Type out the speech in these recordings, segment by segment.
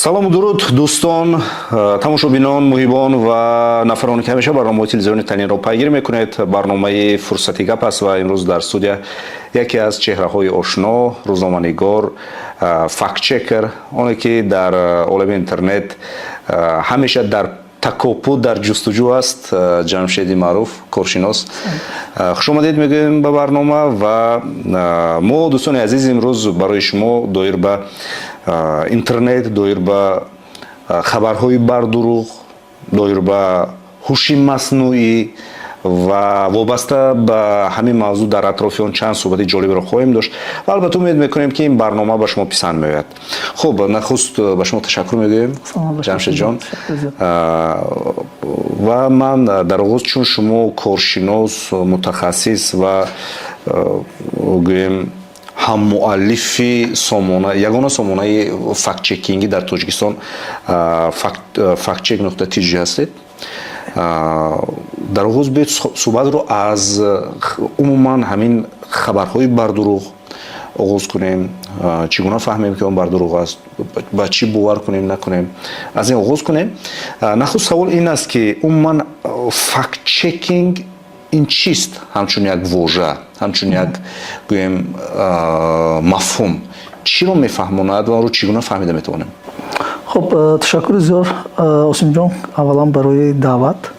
Салому дуруд, дӯстон, тамошобинон, муҳибон ва нафароне, ки ҳамеша барномаҳои телевизиони Танинро пайгирӣ мекунед. Барномаи «Фурсати гап» аст ва имрӯз дар студия яке аз чеҳраҳои ошно, рӯзноманигор, фактчекер, оне ки дар олами интернет ҳамеша дар такопу, дар ҷустуҷӯ аст, Ҷамшеди Маъруф, коршинос. Хушомадед мегӯем ба барнома. Ва мо, дӯстони азиз, имрӯз барои шумо доир ба интернет, доир ба хабарҳои бардурӯғ, доир ба ҳуши маснуӣ ва вобаста ба ҳамин мавзӯъ дар атрофи он чанд суҳбати ҷолибро хоҳем дошт ва албатта умед мекунем, ки ин барнома ба шумо писанд меояд. Хуб, нахуст ба шумо ташаккур мегӯем, Ҷамшедҷон. Ва ман дар оғоз, чун шумо коршинос, мутахассис ва, гӯем, ҳаммуаллифи сомона, ягона сомонаи фактчекингӣ дар Тоҷикистон, factcheck.tj ҳастед, дар оғоз биёед суҳбатро аз умуман ҳамин хабарҳои бардурӯғ оғоз кунем. Чӣ гуна фаҳмем, ки он бардурӯғ аст, ба чӣ бовар кунем, накунем, аз ин оғоз кунем. Нахуст савол ин аст, ки умуман фактчекинг ин чист? Ҳамчун як вожа, ҳамчун як, гӯем, мафҳум чиро мефаҳмонад ва онро чӣ гуна фаҳмида метавонем? Хуб, ташаккури зиёд, Осимҷон, аввалан барои даъват.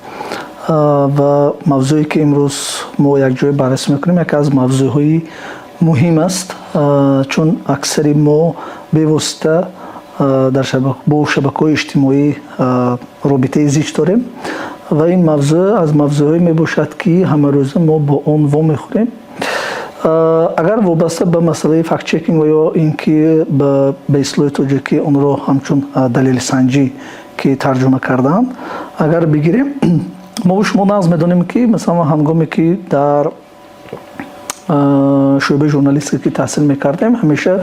Ва мавзӯе, ки имрӯз мо якҷоя баррасӣ мекунем, яке аз мавзӯъҳои муҳим аст, чун аксари мо бевосита дар бо шабакаҳои иҷтимоӣ робитаи зич дорем ва ин мавзӯъ аз мавзӯъҳое мебошад, ки ҳамарӯза мо бо он вомехӯрем. Агар вобаста ба масъалаи фактчекинг ва ё ин ки ба истилоҳи тоҷикӣ онро ҳамчун далелсанҷӣ, ки тарҷума кардаанд, агар бигирем, мо шумо нағз медонем, ки масалан ҳангоме ки дар шӯъбаи журналистика ки таҳсил мекардем, ҳамеша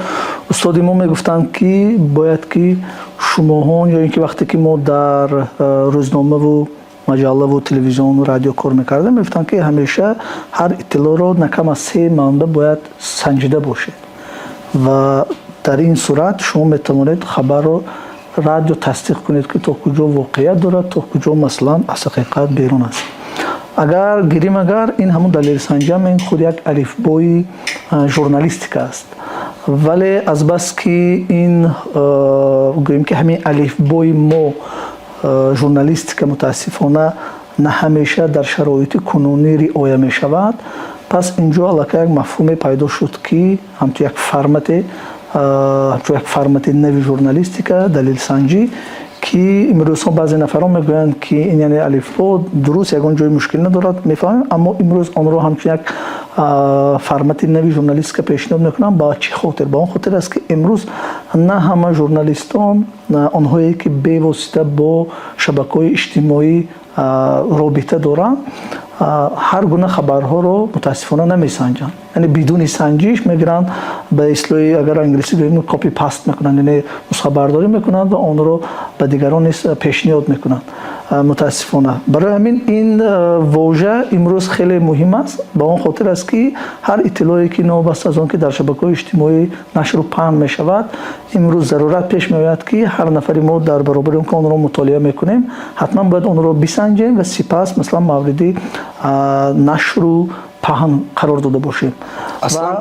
устоди мо мегуфтанд, ки бояд ки шумоҳон ё ин ки вақте ки мо дар рӯзномаву маҷаллаву телевизиону радио кор мекардем, мегуфтанд, ки ҳамеша ҳар иттилоъро на кам аз се манбаъ бояд санҷида бошед ва дар ин сурат шумо метавонед хабарро радио тасдиқ кунед, ки то куҷо воқеият дорад, то куҷо, масалан, аз ҳақиқат берун аст. Агар гирим, агар ин ҳамун далелсанҷиам, ин худ як алифбои журналистика аст. Вале азбаски ин, гӯем, ки ҳамин алифбои мо, журналистика, мутаассифона, на ҳамеша дар шароити кунунӣ риоя мешавад, пас инҷо аллакай як мафҳуме пайдо шуд, ки ҳамчун як формате, ҳамчун як формати нави журналистика, далелсанҷӣ, ки имрӯзҳо баъзе нафарон мегӯянд, ки ин, яъне алифбо, дуруст, ягон ҷои мушкил надорад, мефаҳмем, аммо имрӯз онро ҳамчун як формати нави журналистика пешниҳод мекунам. Ба чӣ хотир? Ба он хотир аст, ки имрӯз на ҳама журналистон, онҳое ки бевосита бо шабакаҳои иҷтимоӣ робита доранд, ҳар гуна хабарҳоро мутаассифона намесанҷанд, яъне бидуни санҷиш мегиранд, ба истилоҳи агар англисӣ гӯем, copy paste мекунанд, яъне нусхабардорӣ мекунанд ва онро ба дигарон низ пешниҳод мекунанд, мутаассифона. Барои ҳамин ин вожа имрӯз хеле муҳим аст, ба он хотир аст, ки ҳар иттилоъе, ки новобаста аз он ки дар шабакаҳои иҷтимоӣ нашру паҳн мешавад, имрӯз зарурат пеш меояд, ки ҳар нафари мо дар баробари он ки онро мутолиа мекунем, ҳатман бояд онро бисанҷем ва сипас, масалан, мавриди нашру паҳн қарор дода бошем. Аслан,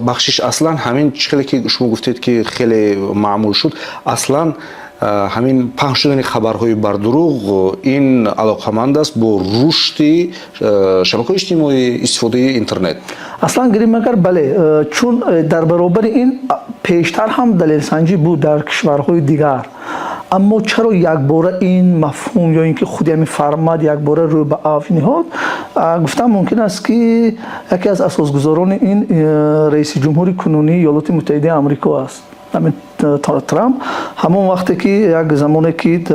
бахшиш, аслан ҳамин чӣ хеле ки шумо гуфтед, ки хеле маъмул шуд, аслан ҳамин паҳн шудани хабарҳои бардурӯғ ин алоқаманд аст бо рушди шабакаҳои иҷтимоӣ, истифодаи интернет? Аслан гирим агар, бале, чун дар баробари ин пештар ҳам далелсанҷӣ буд дар кишварҳои дигар, аммо чаро якбора ин мафҳум ё ин ки худи ҳамин формат якбора рӯй ба авҷ ниҳод? Гуфтан мумкин аст, ки яке аз асосгузорони ин раиси ҷумҳури кунунии Иёлоти Муттаҳидаи Амрико аст, ҳамин Трамп. Ҳамон вақте ки як замоне ки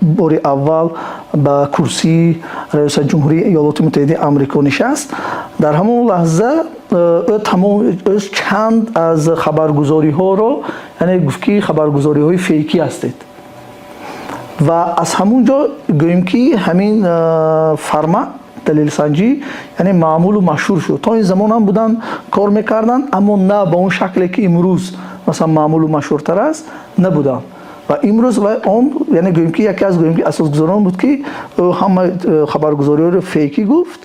бори аввал ба курсии раёсати ҷумҳурии Иёлоти Муттаҳидаи Амрико нишаст, дар ҳамон лаҳза ӯ тамом ӯ чанд аз хабаргузориҳоро, яъне гуфт, ки хабаргузориҳои фейкӣ ҳастед. Ва аз ҳамун ҷо, гӯем, ки ҳамин формат далелсанҷӣ, яъне маъмулу машҳур шуд. То ин замон ҳам буданд, кор мекарданд, аммо на ба он шакле, ки имрӯз, масалан, маъмулу машҳуртар аст, набуданд. Ва имрӯз ва он, яъне гӯем, ки яке аз, гӯем, ки асосгузорон буд, ки ӯ ҳама хабаргузориҳоро фейкӣ гуфт.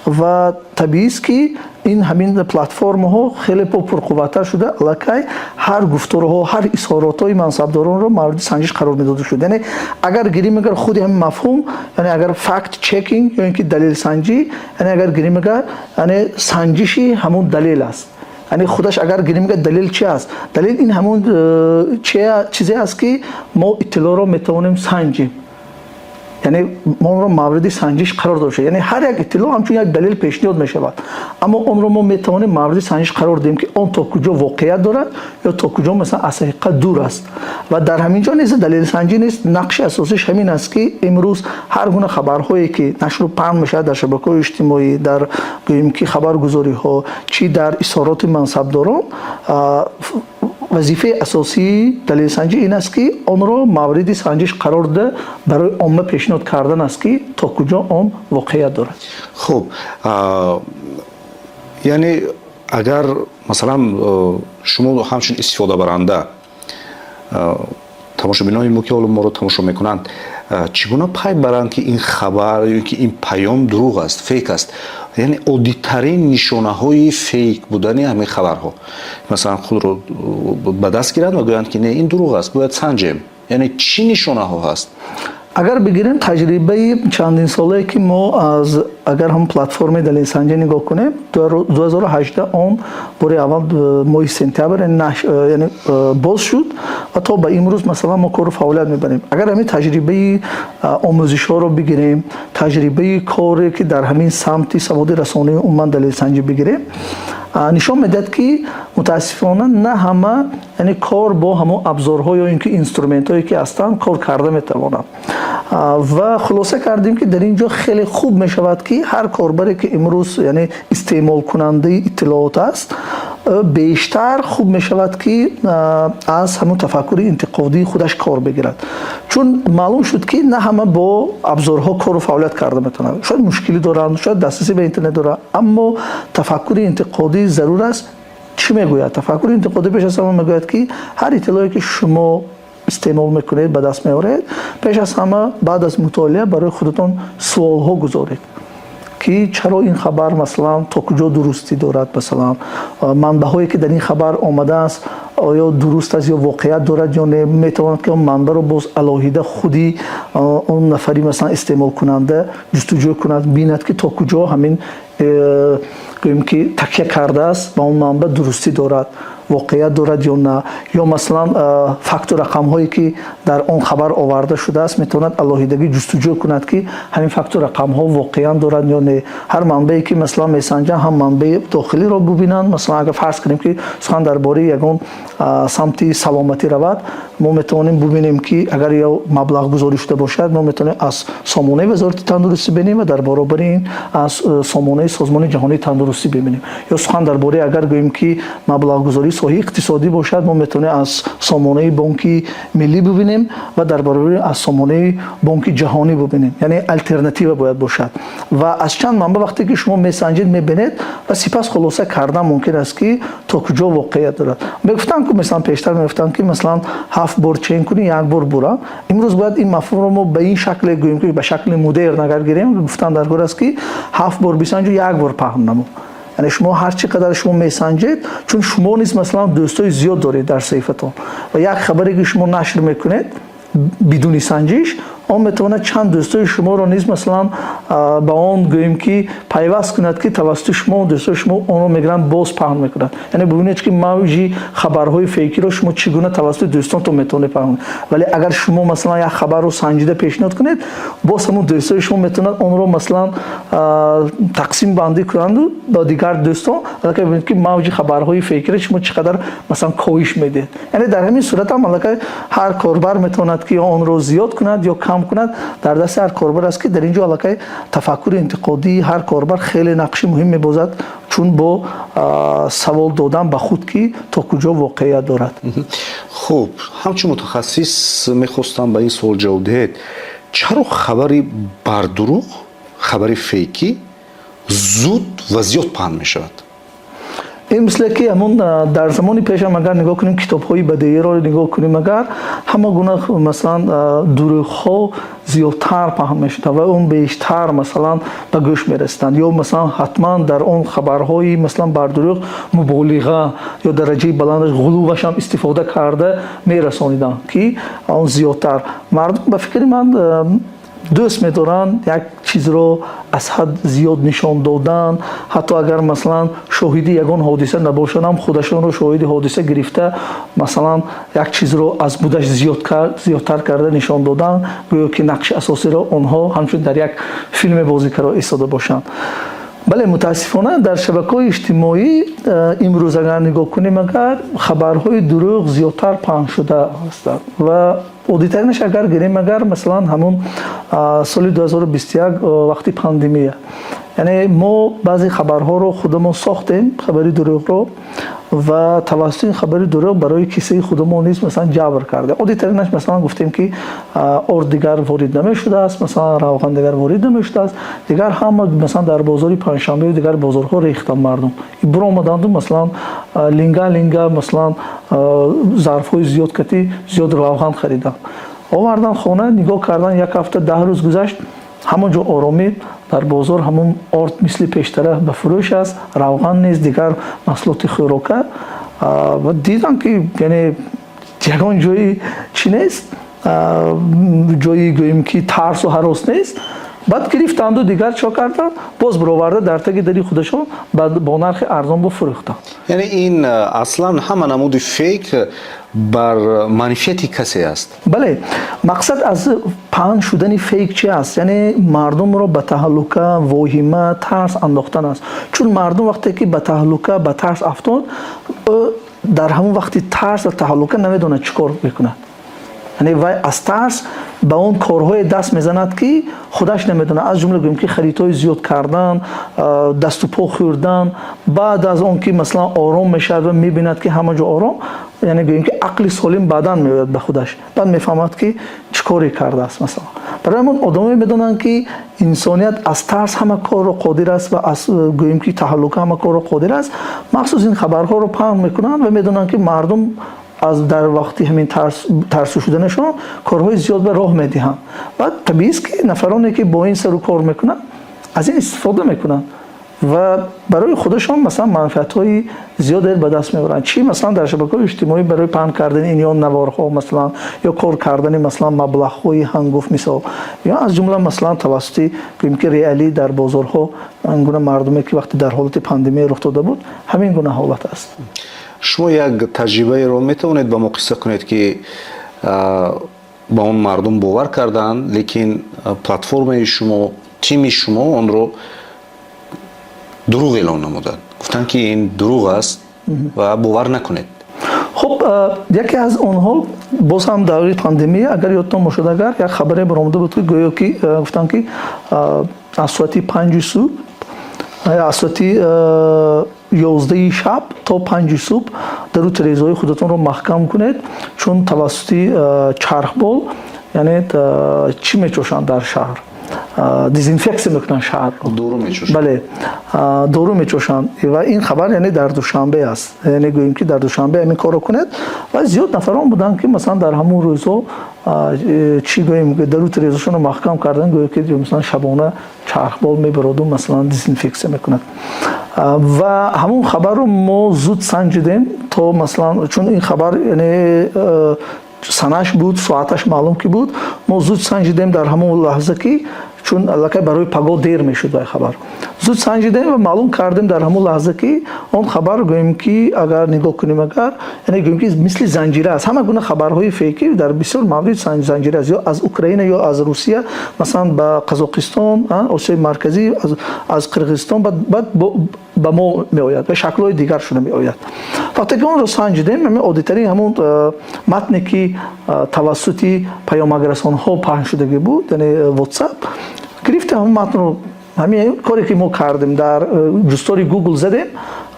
Ва табиист, ки ин ҳамин платформаҳо хеле пурқувваттар шуда, аллакай ҳар гуфторҳо, ҳар изҳоротҳои мансабдоронро мавриди санҷиш қарор медода шуд. Яъне агар гирем, агар худи ҳамин мафҳум, яъне агар fact checking ё ин ки далелсанҷӣ, яъне агар гирем, агар, яъне санҷиши ҳамун далел аст. Яъне худаш агар гирем, агар далел чи аст? Далел ин ҳамун чизе аст, ки мо иттилоъро метавонем санҷем, яъне мо онро мавриди санҷиш қарор дода. Яъне ҳар як иттилоъ ҳамчун як далел пешниҳод мешавад, аммо онро мо метавонем мавриди санҷиш қарор диҳем, ки он то куҷо воқеият дорад ё то куҷо, масалан, аз ҳақиқат дур аст. Ва дар ҳамин ҷо низ далелсанҷӣ низ нақши асосиш ҳамин аст, ки имрӯз ҳар гуна хабарҳое, ки нашру паҳн мешавад дар шабакаҳои иҷтимоӣ, дар, гӯем, ки хабаргузориҳо, чӣ дар изҳороти мансабдорон, вазифаи асосии далелсанҷӣ ин аст, ки онро мавриди санҷиш қарор дода, барои омма пешниҳод кардан аст, ки то куҷо он воқеият дорад. Хуб, яъне агар, масалан, шумо ҳамчун истифодабаранда, тамошобинони мо, ки ҳоло моро тамошо мекунанд, чӣ гуна пай баранд, ки ин хабар ё ки ин паём дурӯғ аст, фейк аст? Яъне оддитарин нишонаҳои фейк будани ҳамин хабарҳо, масалан, худро ба даст гиранд ва гӯянд, ки не, ин дурӯғ аст, бояд санҷем. Яъне чӣ нишонаҳо ҳаст? Агар бигирем таҷрибаи чандинсолае, ки мо аз, агар ҳам платформаи далелсанҷӣ нигоҳ кунем, 2018 он бори аввал моҳи сентябр, яъне боз шуд ва то ба имрӯз, масалан, мо кору фаъолият мебарем. Агар ҳамин таҷрибаи омӯзишҳоро бигирем, таҷрибаи коре, ки дар ҳамин самти саводи расонаи умуман далелсанҷӣ бигирем, нишон медиҳад, ки мутаассифона на ҳама, яъне кор бо ҳамон абзорҳо ё ин ки инструментҳое, ки ҳастанд, кор карда метавонанд. Ва хулоса кардем, ки дар ин ҷо хеле хуб мешавад, ки ҳар корбаре, ки имрӯз, яъне истеъмолкунандаи иттилоот аст, бештар хуб мешавад, ки аз ҳамон тафаккури интиқодии худаш кор бигирад, чун маълум шуд, ки на ҳама бо абзорҳо кору фаъолият карда метавонанд. Шояд мушкилӣ доранд, шояд дастрасӣ ба интернет доранд, аммо тафаккури интиқодӣ зарур аст. Чӣ мегӯяд тафаккури интиқодӣ? Пеш аз ҳама мегӯяд, ки ҳар иттилое, ки шумо истеъмол мекунед, ба даст меоред, пеш аз ҳама баъд аз мутолиа барои худатон суолҳо гузоред, ки чаро ин хабар, масалан, то куҷо дурустӣ дорад, масалан, манбаъҳое, ки дар ин хабар омадааст, оё дуруст аст ё воқеият дорад ё не. Метавонад, ки он манбаъро боз алоҳида худи он нафари, масалан, истеъмолкунанда ҷустуҷӯ кунад, бинад, ки то куҷо ҳамин гӯем, ки такя кардааст ба он манбаъ, дурустӣ дорад, воқеият дорад ё на. Ё, масалан, факту рақамҳое, ки дар он хабар оварда шудааст, метавонад алоҳидагӣ ҷустуҷӯ кунад, ки ҳамин факту рақамҳо воқеан дорад ё не. Ҳар манбаъе, ки, масалан, месанҷанд, ҳам манбаи дохилиро бубинанд. Масалан, агар фарз кунем, ки сухан дар бораи ягон самти саломатӣ равад, мо метавонем бубинем, ки агар ё маблағгузорӣ шуда бошад, мо метавонем аз сомонаи Вазорати тандурустӣ бинем ва дар баробари ин аз сомонаи Созмони ҷаҳонии тандурустӣ бибинем. Ё сухан дар бораи, агар гӯем, ки маблағгузории соҳаи иқтисодӣ бошад, мо метавонем аз сомонаи Бонки Миллӣ бубинем ва дар баробари аз сомонаи Бонки Ҷаҳонӣ бубинем. Яъне алтернатива бояд бошад ва аз чанд манбаъ вақте ки шумо месанҷед, мебинед ва сипас хулоса кардан мумкин аст, ки то куҷо воқеият дорад. Мегуфтанд ку, масалан, пештар мегуфтанд, ки, масалан, ҳафт бор чен кунӣ, як бор бура. Имрӯз бояд ин мафҳумро мо ба ин шакле гӯем, ки ба шакли модерн агар гирем, гуфтан дар кор аст, ки ҳафт бор бисанҷу, як бор паҳн намо. Яъне шумо ҳар чӣ қадар шумо месанҷед, чун шумо низ, масалан, дӯстои зиёд доред дар саҳифатон ва як хабаре, ки шумо нашр мекунед бидуни санҷиш, он метавонад чанд дӯстои шуморо низ, масалан, ба он, гӯем, ки пайваст кунад, ки тавассути шумо дӯстои шумо онро мегиранд, боз паҳн мекунанд. Яъне бубинед, ки мавҷи хабарҳои фейкиро шумо чӣ гуна тавассути дӯстонтон метавонед паҳн кунед. Вале агар шумо, масалан, як хабарро санҷида пешниҳод кунед, боз ҳамон дӯстои шумо метавонанд онро, масалан, тақсимбандӣ кунанду ба дигар дӯстон. Аллакай бибинед, ки мавҷи хабарҳои фейкиро шумо чӣ қадар, масалан, коҳиш медиҳед. Яъне дар ҳамин сурат ҳам аллакай ҳар корбар метавонад, ки ё онро зиёд кунад ё кам кунад. Дар дасти ҳар корбар аст, ки дар ин ҷо аллакай тафаккури интиқодии ҳар корбар хеле нақши муҳим мебозад, чун бо савол додан ба худ, ки то куҷо воқеият дорад. Хуб, ҳамчун мутахассис мехостам ба ин суол ҷавоб диҳед: чаро хабари бардурӯғ, хабари фейкӣ зуд ва зиёд паҳн мешавад? Ин мисле ки ҳамон дар замони пешам агар нигоҳ кунем, китобҳои бадеиро нигоҳ кунем, агар ҳама гуна, масалан, дурӯғҳо зиёдтар паҳн мешуданд ва он бештар, масалан, ба гӯш мерасиданд, ё, масалан, ҳатман дар он хабарҳои, масалан, бар дурӯғ муболиға ё дараҷаи баландаш, ғулувашам истифода карда мерасониданд, ки он зиёдтар мардум, ба фикри ман, дӯст медоранд як чизро аз ҳад зиёд нишон додан, ҳатто агар, масалан, шоҳиди ягон ҳодиса набошанд ҳам, худашонро шоҳиди ҳодиса гирифта, масалан, як чизро аз будаш зиёдтар карда нишон додан, гӯё ки нақши асосиро онҳо ҳамчун дар як филме бозӣ карда истода бошанд. Бале, мутаассифона, дар шабакаҳои иҷтимоӣ имрӯз агар нигоҳ кунем, агар хабарҳои дурӯғ зиёдтар паҳн шуда ҳастанд ва оддитаринаш агар гирем, агар, масалан, ҳамун соли 2021, вақти пандемия, яъне мо баъзе хабарҳоро худамон сохтем, хабари дурӯғро, ва тавассути ин хабари дурӯғ барои кисаи худамон низ, масалан, ҷабр кардем. Оддитаринаш, масалан, гуфтем, ки орд дигар ворид намешудааст, масалан, равған дигар ворид намешудааст. Дигар ҳама, масалан, дар бозори Панҷшанбею дигар бозорҳо рехтанд, мардум биромаданду, масалан, линга линга, масалан, зарфҳои зиёд кати зиёд равған хариданд, овардан хона, нигоҳ кардан, як ҳафта, 10 рӯз гузашт, ҳамон ҷо оромӣ дар бозор, ҳамон орд мисли пештара ба фурӯш аст, равған нест, дигар маҳсулоти хӯрока. Ва дидам, ки яъне ягон ҷои чӣ нест, ҷои, гӯем, ки тарсу ҳарос нест. Баъд гирифтанду дигар чо карданд? Боз бироварда дар таги дари худашон бо нархи арзон бифурӯхтанд. Яъне ин аслан ҳама намуди фейк бар манфиати касе аст. Бале, мақсад аз паҳн шудани фейк чи аст? Яъне мардумро ба таҳлука, воҳима, тарс андохтан аст. Чун мардум вақте ки ба таҳлука, ба тарс афтод, ӯ дар ҳамон вақти тарс ва таҳлука намедонад, чӣ кор мекунад. Яъне вай аз тарс ба он корҳое даст мезанад, ки худаш намедонад, аз ҷумла, гӯем, ки харидҳои зиёд кардан, дасту по хӯрдан. Баъд аз он ки, масалан, ором мешавад ва мебинад, ки ҳама ҷо ором, яъне, гӯем, ки ақли солим баъдан меояд ба худаш, баъд мефаҳмад, ки чӣ коре кардааст, масалан. Барои ҳамон одамое медонанд, ки инсоният аз тарс ҳама корро қодир аст ва аз, гӯем, ки таҳлука ҳама корро қодир аст, махсус ин хабарҳоро паҳн мекунанд ва медонанд, ки мардум аз дар вақти ҳамин тарсу шуданашон корҳои зиёд ба роҳ медиҳанд. Баъд табиист, ки нафароне, ки бо ин сару кор мекунанд, аз ин истифода мекунанд ва барои худашон, масалан, манфиатҳои зиёде ба даст меоранд. Чӣ, масалан, дар шабакаҳои иҷтимоӣ барои паҳн кардани ин ё наворҳо, масалан, ё кор кардани, масалан, маблағҳои ҳангуфт, мисол, ё аз ҷумла, масалан, тавассути, гӯем, ки реалӣ дар бозорҳо ин гуна мардуме, ки вақте дар ҳолати пандемия рух дода буд, ҳамин гуна ҳолат аст. Шумо як таҷрибаеро метавонед ба мо қисса кунед, ки ба он мардум бовар карданд, лекин платформаи шумо, тими шумо онро дурӯғ эълон намуданд, гуфтанд, ки ин дурӯғ аст ва бовар накунед? Хуб, яке аз онҳо боз ҳам даври пандемия, агар ёдтон бошад, агар як хабаре баромада буд, ки гӯё ки гуфтанд, ки аз соати 5-и субҳ, аз соати 11-и шаб то 5-и субҳ дару терезаҳои худатонро маҳкам кунед, чун тавассути чархбол, яъне, чӣ мечошанд дар шаҳр, дезинфексия мекунанд шаҳрро. Дору мечошанд. Бале, дору мечошанд. Ва ин хабар, яъне, дар Душанбе аст, яъне, гӯем, ки дар Душанбе ҳамин корро кунед. Ва зиёд нафарон буданд, ки, масалан, дар ҳамон рӯзҳо, чӣ гӯем, дару терезашонро маҳкам кардан, гӯё ки, масалан, шабона чархбол мебароду, масалан, дезинфексия мекунад. Ва ҳамон хабарро мо зуд санҷидем, то, масалан, чун ин хабар, яъне, санаш буд, соаташ маълум ки буд, мо зуд санҷидем дар ҳамон лаҳза, ки чун аллакай барои пагоҳ дер мешуд вай хабар. Зуд санҷидем ва маълум кардем дар ҳамон лаҳза, ки он хабар, гӯем, ки агар нигоҳ кунем, агар, яъне, гӯем, ки мисли занҷира аст. Ҳама гуна хабарҳои фейкӣ дар бисёр маврид занҷира аст: ё аз Украина, ё аз Русия, масалан, ба Қазоқистон, Осиёи Марказӣ, аз Қирғизистон, баъд ба мо меояд ва шаклҳои дигар шуда меояд. Вақте ки онро санҷидем, ҳамин оддитарин ҳамон матне, ки тавассути паёмакрасонҳо паҳн шудагӣ буд, яъне WhatsApp, гирифтем ҳамон матнро. Ҳамин коре, ки мо кардем, дар ҷустори Google задем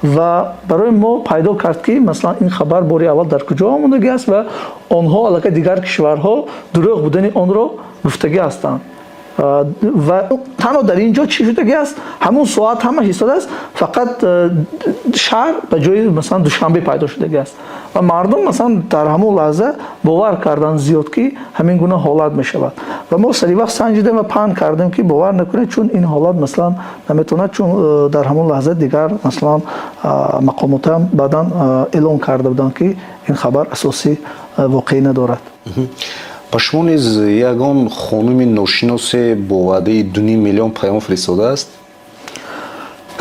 ва барои мо пайдо кард, ки, масалан, ин хабар бори аввал дар куҷо омодагӣ аст ва онҳо аллакай дигар кишварҳо дурӯғ будани онро гуфтагӣ ҳастанд. Ва танҳо дар ин ҷо чӣ шудагӣ аст, ҳамун соат ҳама ҳисод аст, фақат шаҳр ба ҷои, масалан, Душанбе пайдо шудагӣ аст. Ва мардум, масалан, дар ҳамун лаҳза бовар карданд зиёд, ки ҳамин гуна ҳолат мешавад. Ва мо сари вақт санҷидем ва паҳн кардем, ки бовар накунед, чун ин ҳолат, масалан, наметавонад, чун дар ҳамон лаҳза дигар, масалан, мақомотам баъдан эълон карда буданд, ки ин хабар асоси воқеӣ надорад. Ба шумо низ ягон хонуми ношиносе бо ваъдаи 2,5 миллион паём фиристодааст?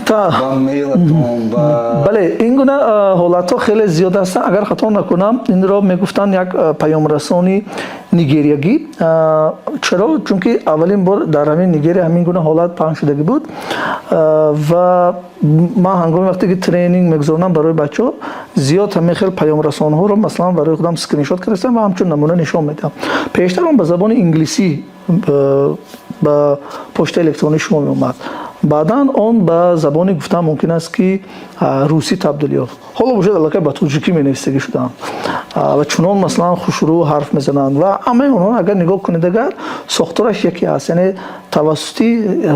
Ба мейлатон, ба Бале, ин гуна ҳолатҳо хеле зиёд ҳастанд. Агар хато накунам, инро мегуфтанд як паёмрасони нигериягӣ. Чаро? Чунки аввалин бор дар ҳамин Нигерия ҳамин гуна ҳолат паҳн шудагӣ буд. Ва ман ҳангоми вақте ки тренинг мегузаронам барои бачаҳо, зиёд ҳамин хел паёмрасонҳоро, масалан, барои худам скриншот кардастам ва ҳамчун намуна нишон медиҳам. Пештар он ба забони инглисӣ ба почтаи электронии шумо меомад, баъдан он ба забони, гуфтан мумкин аст, ки русӣ табдил ёфт. Ҳоло бошад, аллакай ба тоҷикӣ менависагӣ шуданд ва чунон, масалан, хушрӯ ҳарф мезананд. Ва ҳамаи онҳо, агар нигоҳ кунед, агар сохтораш яке аст, яъне тавассути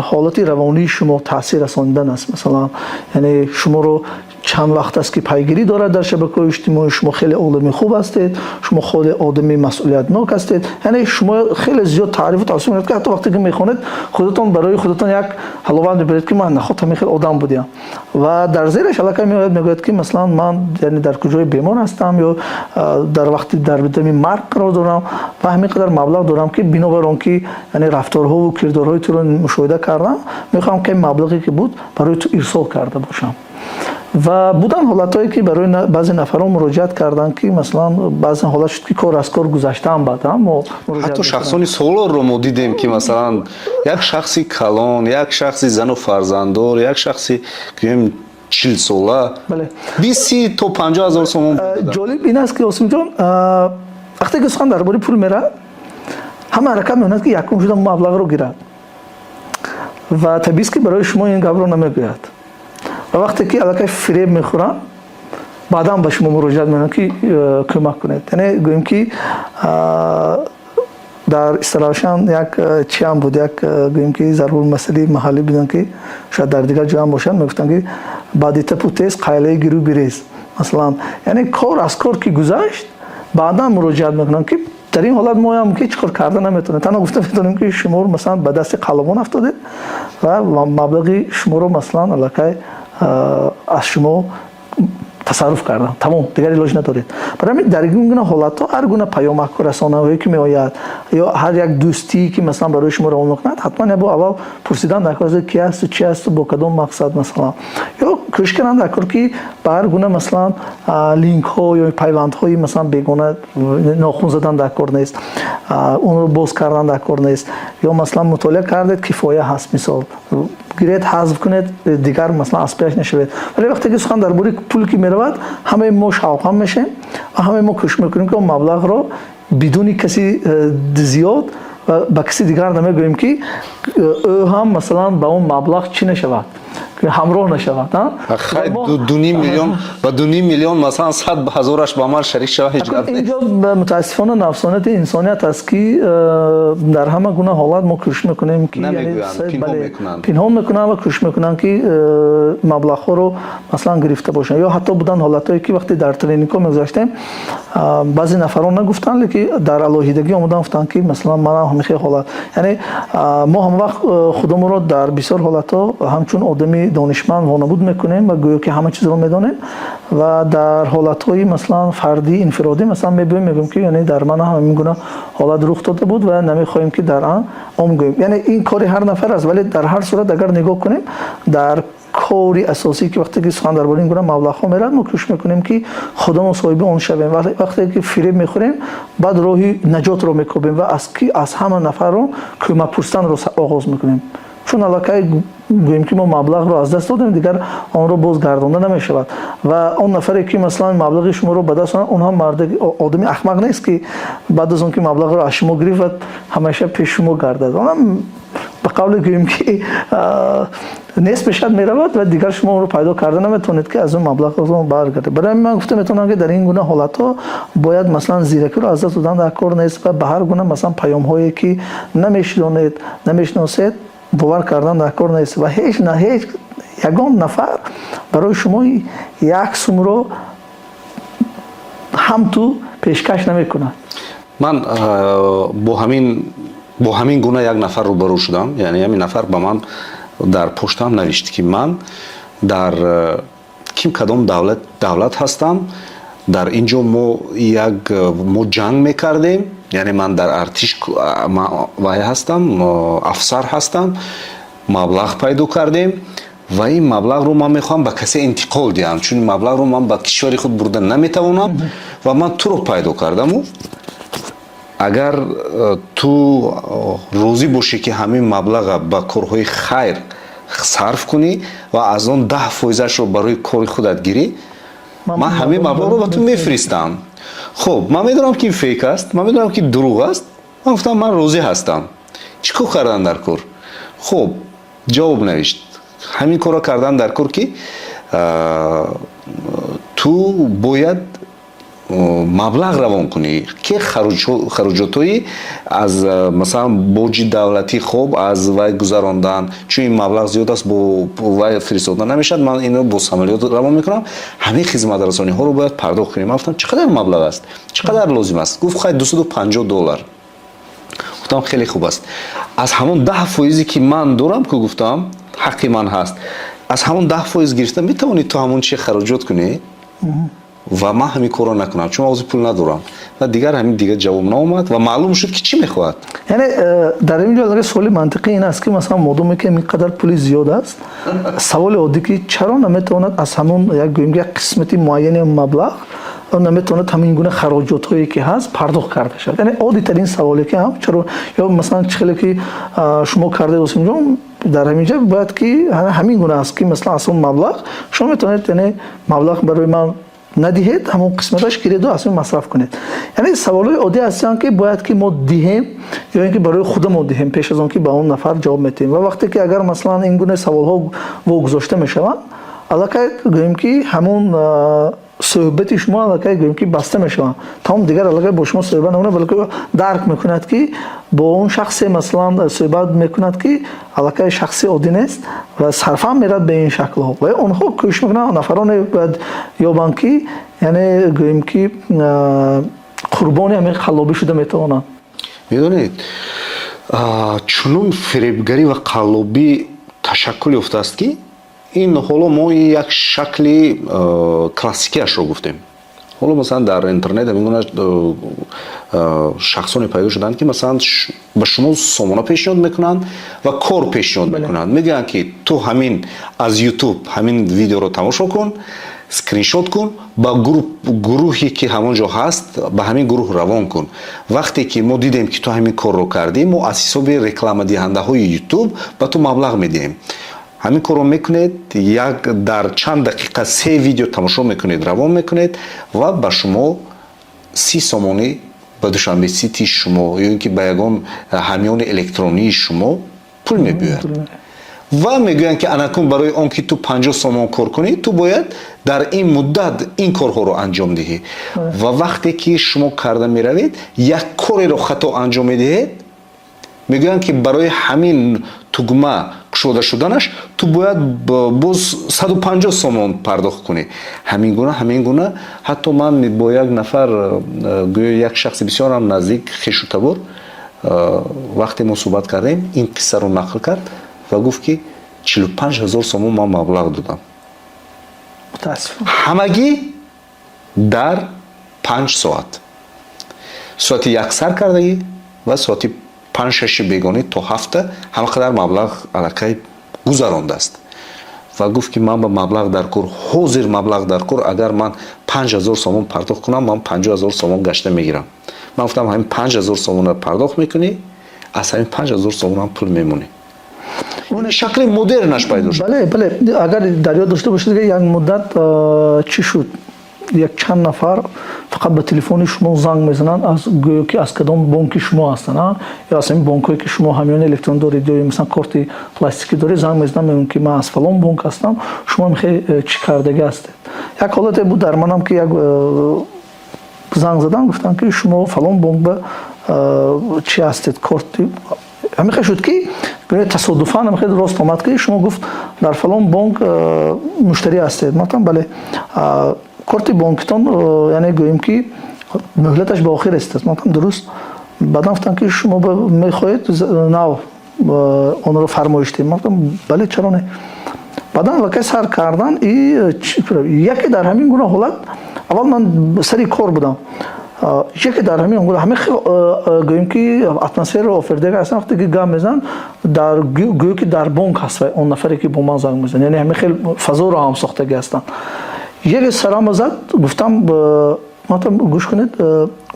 ҳолати равонии шумо таъсир расонидан аст. Масалан, яъне шуморо чанд вақт аст, ки пайгирӣ дорад дар шабакаҳои иҷтимоӣ, шумо хеле одами хуб ҳастед, шумо хеле одами масъулиятнок ҳастед, яъне шумо хеле зиёд таърифу тавсиф мекунад, ки ҳатто вақте ки мехонед, худатон барои худатон як ҳаловат мебаред, ки ман наход ҳамин хел одам будиам. Ва дар зераш аллакай меояд, мегӯяд, ки, масалан, ман, яъне, дар куҷое бемор ҳастам ё дар вақти дар дами марг қарор дорам ва ҳамин қадар маблағ дорам, ки бинобар он ки, яъне, рафторҳову кирдорҳои туро мушоҳида кардам, мехоҳам, ки маблағе ки буд, барои ту ирсол карда бошам. Ва буданд ҳолатҳое, ки барои баъзе нафарон муроҷиат карданд, ки, масалан, баъзе ҳолат шуд, ки кор аз кор гузаштаам, баъд мо ҳатто шахсони солорро мо дидем, ки, масалан, як шахси калон, як шахси зану фарзанддор, як шахси, гӯем, 40 сола, 20 то 50 ҳазор сомон. Ҷолиб ин аст, ки, Осимҷон, вақте ки сухан дар бораи пул меравад, ҳама ҳаракат мекунад, ки якум шуда маблағро гирад. Ва табиист, ки барои шумо ин гапро намегӯяд. Ва вақте ки аллакай фиреб мехӯранд, баъдан ба шумо муроҷиат мекунанд, ки кӯмак кунед. Яъне гӯем, ки дар Истаравшан як чиам буд, як, гӯем, ки зарбулмасали маҳаллӣ буданд, ки шояд дар дигар ҷоам бошанд, мегуфтанд, ки баъди тапу тез қайлаи гиру бирез. Масалан, яъне кор аз кор ки гузашт, баъдан муроҷиат мекунанд, ки дар ин ҳолат моям ҳеҷ кор карда наметавонем, танҳо гуфта метавонем, ки шумо, масалан, ба дасти қаллобон афтодед ва маблағи шуморо, масалан, аллакай аз шумо тасарруф карданд, тамом, дигар илоҷ надоред. Барои ҳамин дар ин гуна ҳолатҳо ҳар гуна паёмакҳо, расонаҳое ки меояд ё ҳар як дӯстие ки, масалан, барои шумо равон мекунад, ҳатман ябо аввал пурсидан дар кор, ки ҳасту, чи ҳасту, бо кадом мақсад. Масалан, ё кӯшиш кардан дар кор, ки ба ҳар гуна, масалан, линкҳо ё пайвандҳои, масалан, бегона нохун задан дар кор нест, онро боз кардан дар кор нест. Ё, масалан, мутолиа кардед, кифоя ҳаст, мисол гиред, ҳазф кунед, дигар, масалан, аз пеш нашавед. Вале вақте ки сухан дар бораи пул ки меравад, ҳамаи мо шавқам мешавем ва ҳамаи мо кӯшиш мекунем, ки он маблағро бидуни каси зиёд ва ба каси дигар намегӯем, ки ӯ ҳам, масалан, ба он маблағ чӣ нашавад, ҳамроҳ нашавад. Хай, 2,5 миллион ба 2,5 миллион, масалан, 100 ҳазораш ба ман шарик шава, ҳеҷ гап. Инҷо мутаассифона нафсонияти инсоният аст, ки дар ҳама гуна ҳолат мо кӯшиш мекунем, ки пинҳон мекунанд ва кӯшиш мекунанд, ки маблағҳоро, масалан, гирифта бошанд. Ё ҳатто буданд ҳолатҳое, ки вақте дар тренингҳо мегузаштем, баъзе нафарон нагуфтанд, леки дар алоҳидагӣ омадан гуфтанд, ки, масалан, манам ҳамин хел ҳолат. Яъне мо ҳамавақт худамонро дар бисёр ҳолатҳо ҳамчун одами донишманд вонамуд мекунем ва гӯё ки ҳама чизро медонем. Ва дар ҳолатҳои, масалан, фардӣ, инфиродӣ, масалан, мебиёем, мегӯем, ки, яъне, дар ман ҳам ҳамин гуна ҳолат рух дода буд ва намехоҳем, ки дар ом гӯем. Яъне ин кори ҳар нафар аст, вале дар ҳар сурат, агар нигоҳ кунем, дар кори асосӣ, ки вақте ки сухан дар бораи ин гуна маблағҳо меравад, мо кӯшиш мекунем, ки худамон соҳиби он шавем. Вақте ки фиреб мехӯрем, баъд роҳи наҷотро мекобем ва аз ҳама нафарро кӯмак пурсиданро оғоз мекунем, чун аллакай, гӯем, ки мо маблағро аз даст додем, дигар онро боз гардонда намешавад. Ва он нафаре ки, масалан, маблағи шуморо ба даст, он ҳам мард одами ахмақ нест, ки баъд аз он ки маблағро аз шумо гирифт, ҳамеша пеши шумо гардад. Онам ба қавле, гӯем, ки Нест мешавад, меравад ва дигар шумо онро пайдо карда наметавонед, ки аз он маблағ баргардед. Барои ҳамин ман гуфта метавонам, ки дар ин гуна ҳолатҳо бояд, масалан, зиракиро аз даст додан дар кор нест ва ба ҳар гуна, масалан, паёмҳое, ки намешинонед, намешиносед, бовар кардан дар кор нест. Ва ҳеҷ на ҳеҷ ягон нафар барои шумо як сумро ҳам ту пешкаш намекунад. Ман бо ҳамин гуна як нафар рӯбарӯ шудам. Яъне ҳамин нафар ба ман дар поштаам навишт, ки ман дар ким кадом давлат ҳастам, дар ин ҷо мо як мо ҷанг мекардем, яъне ман дар артиш вай ҳастам, афсар ҳастам, маблағ пайдо кардем ва ин маблағро ман мехоҳам ба касе интиқол диҳам, чун маблағро ман ба кишвари худ бурда наметавонам ва ман туро пайдо кардаму агар ту розӣ бошӣ, ки ҳамин маблаға ба корҳои хайр сарф кунӣ ва аз он 10 фоизашро барои кори худат гирӣ, ман ҳамин маблағро ба ту мефиристам. Хуб, ман медонам, ки ин фейк аст, ман медонам, ки дурӯғ аст. Ман гуфтам, ман розӣ ҳастам. Чӣ кор кардан дар кор? Хуб, ҷавоб навишт: ҳамин корро кардан дар кор, ки ту бояд маблағ равон кунӣ, ки хароҷотҳои аз, масалан, боҷи давлатӣ, хоб, аз вай гузарондан, чун ин маблағ зиёд аст, бо вай фиристода намешавад, ман инро бо самолёт равон мекунам, ҳамин хизматрасониҳоро бояд пардохт кунӣ. Ман гуфтам, чӣ қадар маблағ аст, чӣ қадар лозим аст? Гуфт, хай, 250 доллар. Гуфтам, хеле хуб аст, аз ҳамон 10 фоизе, ки ман дорам, ку гуфтам, ҳаққи ман ҳаст, аз ҳамон 10 фоиз гирифта метавонӣ ту ҳамон чи хароҷот кунӣ ва ман ҳамин корро накунам, чун ҳозир пул надорам. Ва дигар ҳамин дигар ҷавоб наомад ва маълум шуд, ки чӣ мехоҳад. Яъне дар ин ҷо суоли мантиқӣ ин аст, ки, масалан, модоме ки ин қадар пули зиёд аст, саволи оддӣ, ки чаро наметавонад аз ҳамон як, гӯем, як қисмати муайяни маблағ наметавонад ҳамин гуна хароҷотҳое, ки ҳаст, пардохт карда шавад? Яъне оддитарин саволе, ки ҳам чаро ё, масалан, чӣ хеле ки шумо кардаед, Осимҷон, дар ҳамин ҷо бояд ки ҳамин гуна аст, ки, масалан, аз он маблағ шумо метавонед, яъне маблағ барои ман надиҳед, ҳамон қисматаш гиреду аз он масраф кунед. Яъне саволҳои оддӣ ҳастанд, ки бояд ки мо диҳем ё ин ки барои худамо диҳем, пеш аз он ки ба он нафар ҷавоб метиҳем. Ва вақте ки агар, масалан, ин гуна саволҳо вогузошта мешаванд, аллакай, гӯем, ки ҳамон суҳбати шумо аллакай, гӯем, ки баста мешаванд тамом. Дигар аллакай бо шумо суҳбат намекунад, балки дарк мекунад, ки бо он шахсе, масалан, суҳбат мекунад, ки аллакай шахси оддӣ нест ва сарфам меравад ба ин шаклҳо. Ва онҳо кӯшиш мекунанд, нафароне бояд ёбанд, ки, яъне, гӯем, ки қурбони ҳамин қаллобӣ шуда метавонанд. Медонед, чунон фиребгарӣ ва қаллобӣ ташаккул ёфтааст, ки ин ҳоло мо як шакли классикиашро гуфтем. Ҳоло, масалан, дар интернет ҳамин гуна шахсоне пайдо шуданд, ки, масалан, ба шумо сомона пешниҳод мекунанд ва кор пешниҳод мекунанд. Мегӯянд, ки ту ҳамин аз Ютуб ҳамин видеоро тамошо кун, скриншот кун, ба гурӯҳе, ки ҳамон ҷо ҳаст, ба ҳамин гурӯҳ равон кун. Вақте ки мо дидем, ки ту ҳамин корро кардӣ, мо аз ҳисоби рекламадиҳандаҳои Ютуб ба ту маблағ медиҳем. Ҳамин корро мекунед, як дар чанд дақиқа се видео тамошо мекунед, равон мекунед ва ба шумо 30 сомонӣ ба Душанбе Сити шумо ё ин ки ба ягон ҳамёни электронии шумо пул мебиёяд. Ва мегӯянд, ки анакун барои он ки ту 50 сомон кор кунӣ, ту бояд дар ин муддат ин корҳоро анҷом диҳӣ. Ва вақте ки шумо карда меравед, як кореро хато анҷом медиҳед, мегӯянд, ки барои ҳамин тугма кушода шуданаш ту бояд боз 150 сомон пардохт кунӣ. Ҳамин гуна, ҳамин гуна. Ҳатто ман бо як нафар, гӯё як шахси бисёрам наздик, хешу табор, вақте мо суҳбат кардем, ин қиссаро нақл кард ва гуфт, ки 45 000 сомон ман маблағ додам ҳамагӣ дар 5 соат. Соати 1 сар кардагӣ ва соати 5-6-и бегонӣ то 7-та ҳама қадар маблағ аллакай гузарондааст. Ва гуфт, ки ман ба маблағ дар кор, ҳозир маблағ дар кор, агар ман 5000 сомон пардохт кунам, ман 50 000 сомон гашта мегирам. Ман гуфтам, ҳамин 5000 сомонро пардохт мекунӣ, аз ҳамин 5000 сомонам пул мемонӣ. Шакли модернаш пайдо шуд. Бале, агар дар ёд дошта бошед, як муддат чӣ шуд. Якчанд нафар фақат ба телефони шумо занг мезананд, аз гӯё ки аз кадом бонки шумо ҳастанд, ё аз ҳамин бонкҳое, ки шумо ҳамёни электрон доред ё масалан корти пластикӣ доред, занг мезананд, мегӯянд, ки ман аз фалон бонк ҳастам, шумо мехоҳед, чӣ кардагӣ ҳастед. Як ҳолате буд дар манам, ки як занг задан, гуфтанд, ки шумо фалон бонк ба чӣ ҳастед, корти ҳамин шуд, ки тасодуфан ҳамин рост омад, ки шумо, гуфт, дар фалон бонк муштарӣ ҳастед. Ман гуфтам: бале. Корти бонкитон, яъне гӯем ки, муҳлаташ ба охир расидааст. Ман гуфтам: дуруст. Баъдан гуфтам, ки шумо мехоҳед нав онро фармоиш диҳем? Ман гуфтам: бале, чаро не? Баъдан аллакай сар кардан. И яке дар ҳамин гуна ҳолат, аввал ман сари кор будам, яке дар ҳамин гуна ҳамин гӯем ки атмосфераро офаридага ҳастан. Вақте ки гап мезананд, дар гӯё ки дар бонк ҳаст он нафаре, ки бо ман занг мезанад, яъне ҳамин хел фазоро ҳам сохтагӣ ҳастанд. Яке сарама зад, гуфтам, ман гӯш кунед,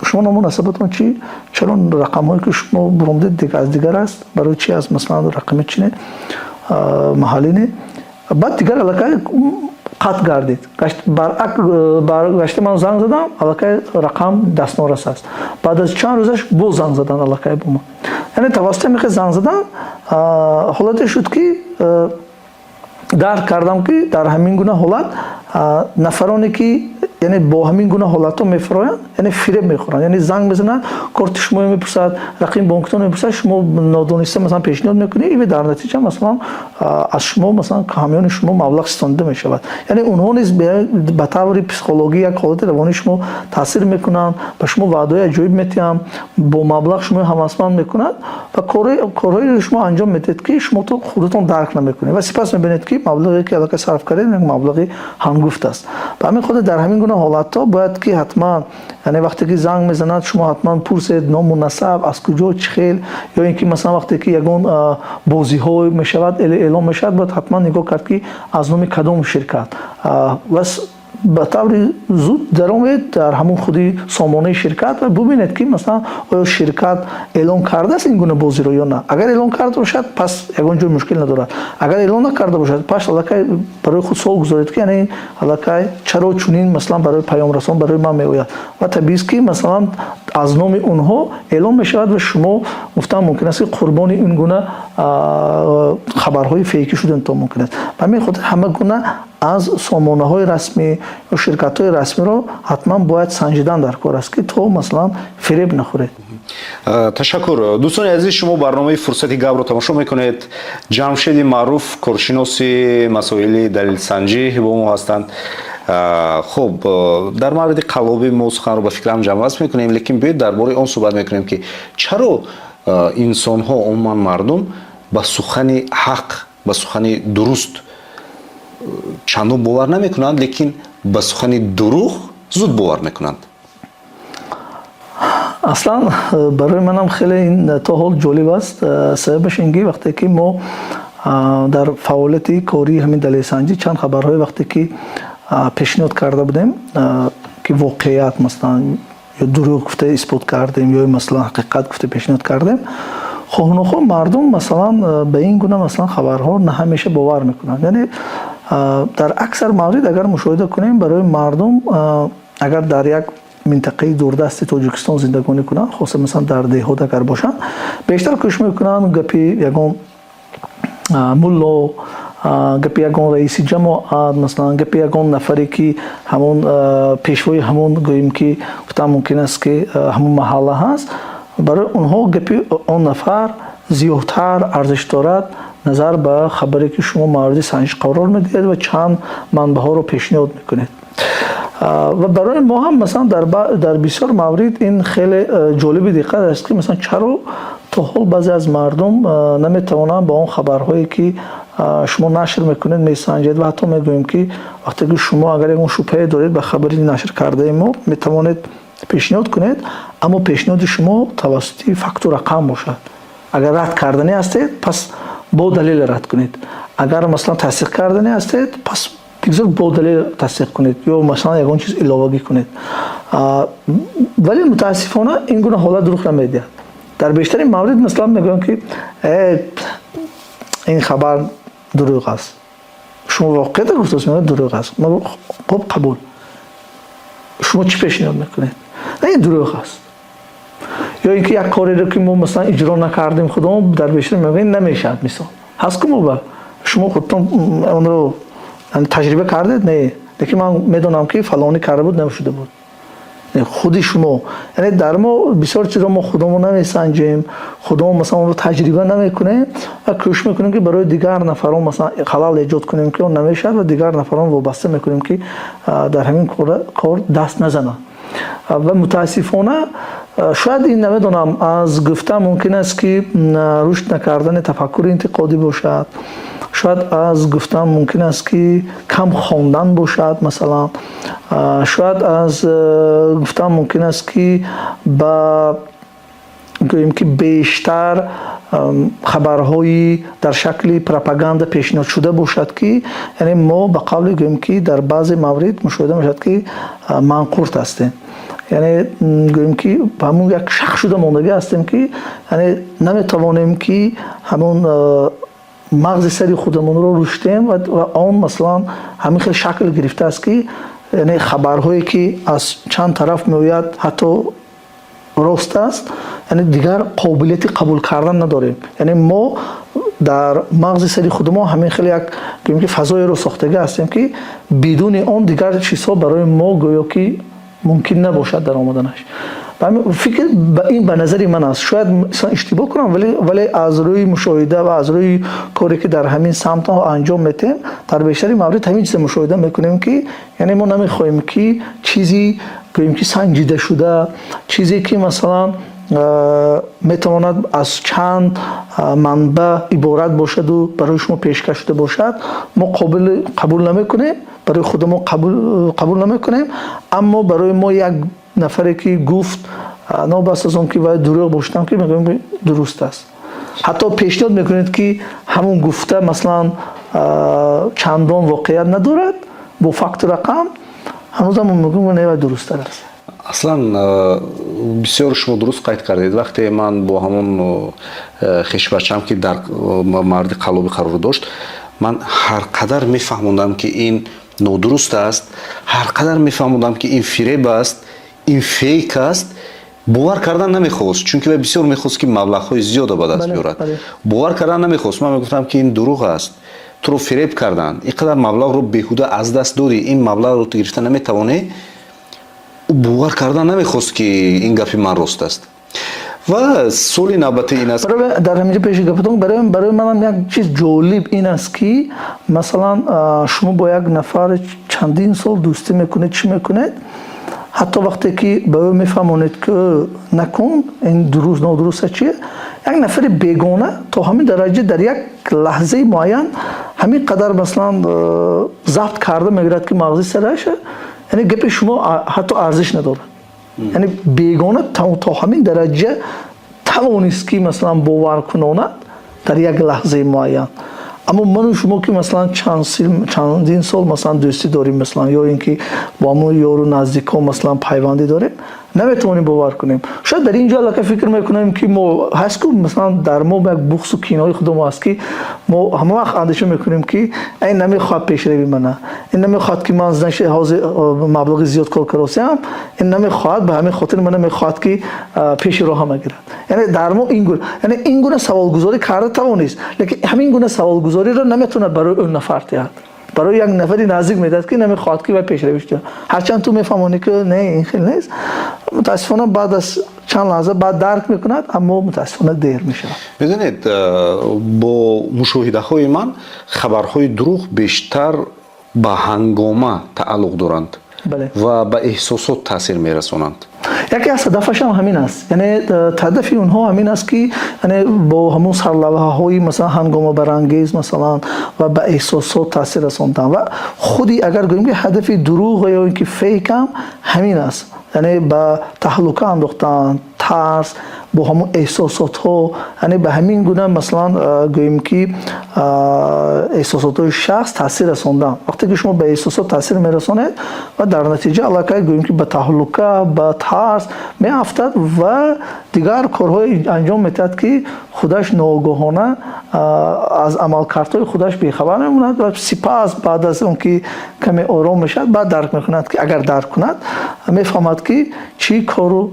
шумо ному насабатон чӣ? Чаро рақамҳое, ки шумо буромдед, аз дигар аст? Барои чи аз масалан рақами чи не, маҳаллӣ не? Баъд дигар аллакай қатъ гардид. Баргашта ман занг задам, аллакай рақам дастнорас аст. Баъд аз чанд рӯзаш боз занг задан аллакай бо ман, яъне тавассути ҳамин занг задан ҳолате шуд, ки дарк кардам, ки дар ҳамин гуна ҳолат нафароне, ки яъне бо ҳамин гуна ҳолатҳо мефароянд, яъне фиреб мехӯранд. Яъне занг мезананд, корти шумо мепурсад, рақами бонкитон мепурсад, шумо нодониста масалан пешниҳод мекунед и дар натиҷа масалан аз шумо, масалан ҳамёни шумо маблағ ситонида мешавад. Яъне онҳо низ ба таври психологӣ як ҳолати равонии шумо таъсир мекунанд, ба шумо ваъдаҳои аҷоиб метиҳанд, бо маблағ шумо ҳавасманд мекунанд ва корҳоеро шумо анҷом медиҳед, ки шумо то худатон дарк намекунед, ва сипас мебинед, ки маблағе, ки аллакай сарф кардед, як маблағи ҳангуфт аст. Ба ҳамин хотир дар ҳамин гуна ҳолатҳо бояд ки ҳатман, яъне вақте ки занг мезанад, шумо ҳатман пурсед ному насаб, аз куҷо, чӣ хел, ё ин ки масалан вақте ки ягон бозиҳо мешавад, эълон мешавад, бояд ҳатман нигоҳ кард, ки аз номи кадом ширкат, ва ба таври зуд даромед дар ҳамон худи сомонаи ширкат ва бубинед, ки масалан оё ширкат эълон кардааст ин гуна бозиро ё на. Агар эълон карда бошад, пас ягон ҷой мушкил надорад. Агар эълон накарда бошад, пас аллакай барои худ суол гузоред, ки яъне аллакай чаро чунин масалан барои паёмрасон барои ман меояд. Ва табиист, ки масалан аз номи онҳо эълон мешавад ва шумо, гуфтан мумкин аст, ки қурбони ин гуна хабарҳои фейкӣ шуданатон мумкин аст. Ба ҳамин хотир ҳама гуна аз сомонаҳои расмӣ ё ширкатҳои расмиро ҳатман бояд санҷидан дар кор аст, ки то масалан фиреб нахӯред. Ташаккур. Дӯстони азиз, шумо барномаи «Фурсати гапро» тамошо мекунед. Ҷамшеди Маъруф, коршиноси масоили далелсанҷӣ, бо мо ҳастанд. Хуб, дар мавриди қаллобӣ мо суханро ба фикрам ҷамъбаст мекунем, лекин биёед дар бораи он суҳбат мекунем, ки чаро инсонҳо, умуман мардум, ба сухани ҳақ, ба сухани дуруст чандон бовар намекунанд, лекин ба сухани дурӯғ зуд бовар мекунанд. Аслан барои манам хеле ин то ҳол ҷолиб аст. Сабабаш ин ки вақте ки мо дар фаъолияти кории ҳамин далелсанҷӣ чанд хабарҳое вақте ки пешниҳод карда будем, ки воқеият масалан ё дурӯғ гуфта исбот кардем, ё масалан ҳақиқат гуфта пешниҳод кардем, хоҳу нохоҳ мардум масалан ба ин гуна масалан хабарҳо на ҳамеша бовар мекунанд. Яъне дар аксар маврид агар мушоҳида кунем, барои мардум, агар дар як минтақаи дурдасти Тоҷикистон зиндагонӣ кунанд, хоса масалан дар деҳот агар бошанд, бештар кӯшиш мекунанд гапи ягон мулло, гапи ягон раиси ҷамоат, масалан гапи ягон нафаре, ки ҳамон пешвои ҳамон, гӯем ки, гуфтан мумкин аст, ки ҳамон маҳалла ҳаст, барои онҳо гапи он нафар зиёдтар арзиш дорад назар ба хабаре, ки шумо мавриди санҷиш қарор медиҳед ва чанд манбаъҳоро пешниҳод мекунед. Ва барои мо ҳам масалан дар бисёр маврид ин хеле ҷолиби диққат аст, ки масалан чаро то ҳол баъзе аз мардум наметавонанд ба он хабарҳое, ки шумо нашр мекунед, месанҷед. Ва ҳатто мегӯем, ки вақте ки шумо агар ягон шубҳае доред ба хабари нашр кардаи мо, метавонед пешниҳод кунед, аммо пешниҳоди шумо тавассути факту рақам бошад. Агар рад карданӣ ҳастед, пас бо далел рад кунед. Агар масалан тасдиқ карданӣ ҳастед, пас бигзор бо далел тасдиқ кунед ё масалан ягон чиз иловагӣ кунед. Вале мутаассифона ин гуна ҳолат рух намедиҳад. Дар бештари маврид масалан мегӯям, ки ин хабар дурӯғ аст. Шумо воқеият гуфтааст, мегӯяд, дурӯғ аст. Хуб, қабул. Шумо чӣ пешниҳод мекунед? Ин дурӯғ аст. Ё ин ки як кореро, ки мо, масалан, иҷро накардем худамон, дар бештар мегӯем, намешавад. Мисол ҳаст ку, мо шумо худтон онро таҷриба кардед? Не, лекин ман медонам, ки фалонӣ карда буд, намешуда буд. Худи шумо, яъне дар мо бисёр чизро мо худамон намесанҷем, худамон, масалан, онро таҷриба намекунем ва кӯшиш мекунем, ки барои дигар нафарон, масалан, халал эҷод кунем, ки он намешавад, ва дигар нафарон вобаста мекунем, ки дар ҳамин кор даст назананд. Ва мутаассифона, шояд ин, намедонам, аз гуфта мумкин аст, ки рушд накардани тафаккури интиқодӣ бошад, шояд аз гуфтан мумкин аст, ки кам хондан бошад, масалан, шояд аз гуфтан мумкин аст, ки ба гӯем, ки бештар хабарҳои дар шакли пропаганда пешниҳод шуда бошад, ки яъне мо ба қавле гӯем, ки дар баъзе маврид мушоҳида мешавад, ки манқурт ҳастем, яъне гӯем, ки ҳамун як шахс шуда мондагӣ ҳастем, ки яъне наметавонем, ки ҳамун мағзи сари худамонро рушдем. Ва он, масалан, ҳамин хел шакл гирифтааст, ки яъне хабарҳое, ки аз чанд тараф меояд, ҳатто рост аст, яъне дигар қобилияти қабул кардан надорем. Яъне мо дар мағзи сари худамо ҳамин хел як, гӯем, ки фазоеро сохтагӣ ҳастем, ки бидуни он дигар чизҳо барои мо гӯё ки мумкин набошад дар омаданаш. Фикр ин ба назари ман аст, шояд иштибоҳ кунам, вале аз рӯи мушоҳида ва аз рӯи коре, ки дар ҳамин самтҳо анҷом метиҳем, дар бештари маврид ҳамин чиза мушоҳида мекунем, ки яъне мо намехоҳем, ки чизи, гӯем, ки санҷида шуда, чизе, ки, масалан, метавонад аз чанд манбаъ иборат бошаду барои шумо пешкаш шуда бошад, мо қабул намекунем, барои худамо қабул намекунем. Аммо барои мо як нафаре, ки гуфт, новобаста аз он ки вай дурӯғ бошадам, ки мегӯем, дуруст аст. Ҳатто пешниҳод мекунед, ки ҳамун гуфта, масалан, чандон воқеият надорад, бо факту рақам, ҳанӯзам мегӯем, не, вай дурусттар аст. Аслан бисёр шумо дуруст қайд кардед. Вақте ман бо ҳамон хешбачам, ки дар мавриди қаллобӣ қарор дошт, ман ҳар қадар мефаҳмондам, ки ин нодуруст аст, ҳар қадар мефаҳмондам, ки ин фиреб аст, ин фейк аст, бовар кардан намехост, чунки вай бисёр мехост, ки маблағҳои зиёда ба даст биёрад. Бовар кардан намехост. Ман мегуфтам, ки ин дурӯғ аст, туро фиреб карданд, ин қадар маблағро беҳуда аз даст додӣ, ин маблағро ту гирифта наметавонӣ. Ӯ бовар кардан намехост, ки ин гапи ман рост аст. Ва суоли навбатӣ ин аст. Дар ҳаминҷо пеши гапатон, барои манам як чиз ҷолиб ин аст, ки, масалан, шумо бо як нафар чандин сол дӯстӣ мекунед, чӣ мекунед, ҳатто вақте ки ба ӯ мефаҳмонед, ки накун, ин дуруст нодуруст аст, чие, як нафари бегона то ҳамин дараҷа дар як лаҳзаи муайян ҳамин қадар, масалан, забт карда мегирад, ки мағзи сараша, яъне гапи шумо ҳатто арзиш надорад. Яъне бегона то ҳамин дараҷа тавонист, ки, масалан, бовар кунонад дар як лаҳзаи муайян. Аммо ману шумо, ки, масалан, чандин сол, масалан, дӯстӣ дорем, масалан, ё ин ки бо ҳамон ёру наздикон, масалан, пайвандӣ дорем, наметавонем бовар кунем. Шояд дар ин ҷо аллакай фикр мекунем, ки мо ҳаст ку, масалан, дар мо як буғзу кинои худамо аст, ки мо ҳама вақт андеша мекунем, ки ин намехоҳад пешрави мана, ин намехоҳад, ки ман, значит, ҳозир маблағи зиёд кор каросиам, ин намехоҳад, ба ҳамин хотир мана мехоҳад, ки пеши роҳа гирад. Яъне дар мо ин гуна, яъне ин гуна саволгузорӣ карда тавонист, лекин ҳамин гуна саволгузориро наметавонад барои он нафар диҳад, барои як нафари наздик медиҳад, ки намехоҳад, ки вай пешравӣ шуда, ҳарчанд ту мефаҳмонӣ, ки не, ин хел нест. Мутаассифона, баъд аз чанд лаҳза баъд дарк мекунад, аммо мутаассифона дер мешавад. Медонед, бо мушоҳидаҳои ман, хабарҳои дурӯғ бештар ба ҳангома тааллуқ доранд ва ба эҳсосот таъсир мерасонанд. Яке аз ҳадафашам ҳамин аст. Яъне ҳадафи онҳо ҳамин аст, ки яъне бо ҳамон сарлавҳаҳои, масалан, ҳангомабарангез, масалан, ва ба эҳсосот таъсир расондан. Ва худи агар гӯем, ки ҳадафи дурӯғ ё ин ки фейкам ҳамин аст, яъне ба таҳлука андохтан, тарс, бо ҳамон эҳсосотҳо, яъне ба ҳамин гуна, масалан, гӯем, ки эҳсосотҳои шахс таъсир расондан. Вақте ки шумо ба эҳсосот таъсир мерасонед ва дар натиҷа аллакай, гӯем, ки ба таҳлука, ба тарс меафтад ва дигар корҳое анҷом медиҳад, ки худаш ноогоҳона аз амалкардҳои худаш бехабар мемонад. Ва сипас, баъд аз он ки каме ором мешавад, баъд дарк мекунад, ки агар дарк кунад. Мефаҳмад, ки чӣ кору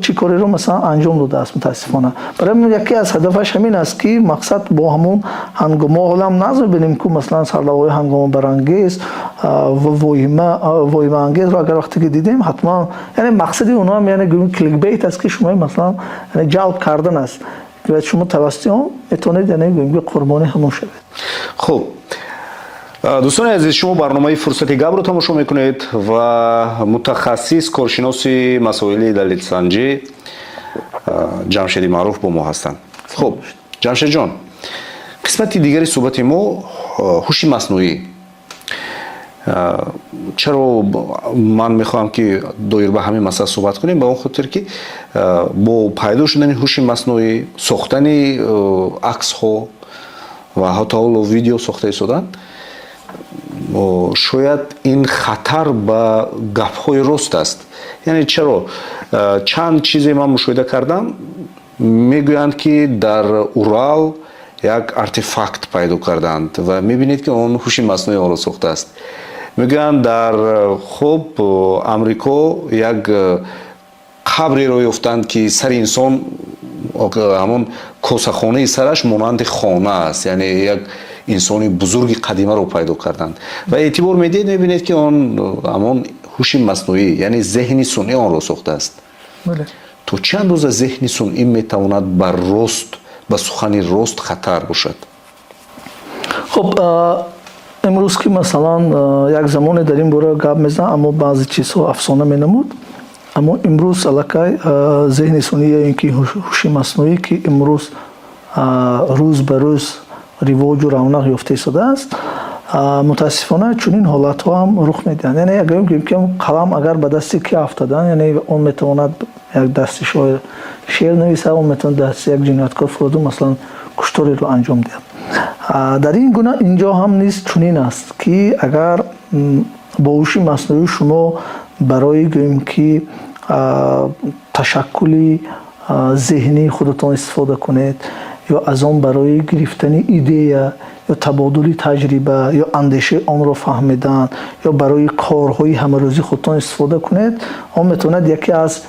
чӣ кореро, масалан, анҷом додааст. Мутаассифона, барои яке аз ҳадафаш ҳамин аст, ки мақсад бо ҳамун ҳангомо ҳолам назм бинем, ку масалан сарлавҳаҳои ҳангомабарангез ва воҳимаангезро агар вақте ки дидем, ҳатман, яъне мақсади онҳоам, яъне гӯем, кликбейт аст, ки шумо, масалан, ҷалб кардан аст ва шумо тавассути он метавонед, яъне гӯем, ки қурбони ҳамон шавед. Хуб, дӯстони азиз, шумо барномаи «Фурсати гапро» тамошо мекунед ва мутахассис, коршиноси масоили далелсанҷӣ Ҷамшеди Маъруф бо мо ҳастанд. Хуб, Ҷамшедҷон, қисмати дигари суҳбати мо ҳуши маснуӣ. Чаро ман мехоҳам, ки доир ба ҳамин масъала суҳбат кунем? Ба он хотир, ки бо пайдо шудани ҳуши маснуӣ, сохтани аксҳо ва ҳатто ҳоло видео сохта истоданд, шояд ин хатар ба гапҳои рост аст. Яъне чаро? Чанд чизе ман мушоҳида кардам. Мегӯянд, ки дар Урал як артефакт пайдо карданд ва мебинед, ки он ҳуши маснуӣ онро сохтааст. Мегӯянд, дар, хуб, Амрико як қабреро ёфтанд, ки сари инсон, ҳамон косахонаи сараш монанди хона аст, яъне як инсони бузурги қадимаро пайдо карданд ва эътибор медиҳед, мебинед, ки он ҳамон ҳуши маснуӣ, яъне зеҳни сунъӣ онро сохтааст. То чӣ андоза зеҳни сунъӣ метавонад ба рост, ба сухани рост хатар бошад? Хуб, имрӯз ки, масалан, як замоне дар ин бора гап мезанам, аммо баъзе чизҳо афсона менамуд. Аммо имрӯз аллакай зеҳни сунъӣ ё ин ки ҳуши маснуӣ, ки имрӯз рӯз ба рӯз ривоҷу равнақ ёфта истодааст, мутаассифона, чунин ҳолатҳо ҳам рух медиҳанд. Яъне агар гӯем, ки қалам агар ба дасти ки афтадан, яъне он метавонад як дасти шоир шеър нависад, он метавонад дасти як ҷинояткор фуроду, масалан, куштореро анҷом диҳад. Дар ин гуна инҷо ҳам низ чунин аст, ки агар бо ҳуши маснуӣ шумо барои, гӯем, ки ташаккули зеҳнии худатон истифода кунед ё аз он барои гирифтани идея ё табодули таҷриба ё андешаи онро фаҳмидан ё барои корҳои ҳамарӯзии худтон истифода кунед, он метавонад яке аз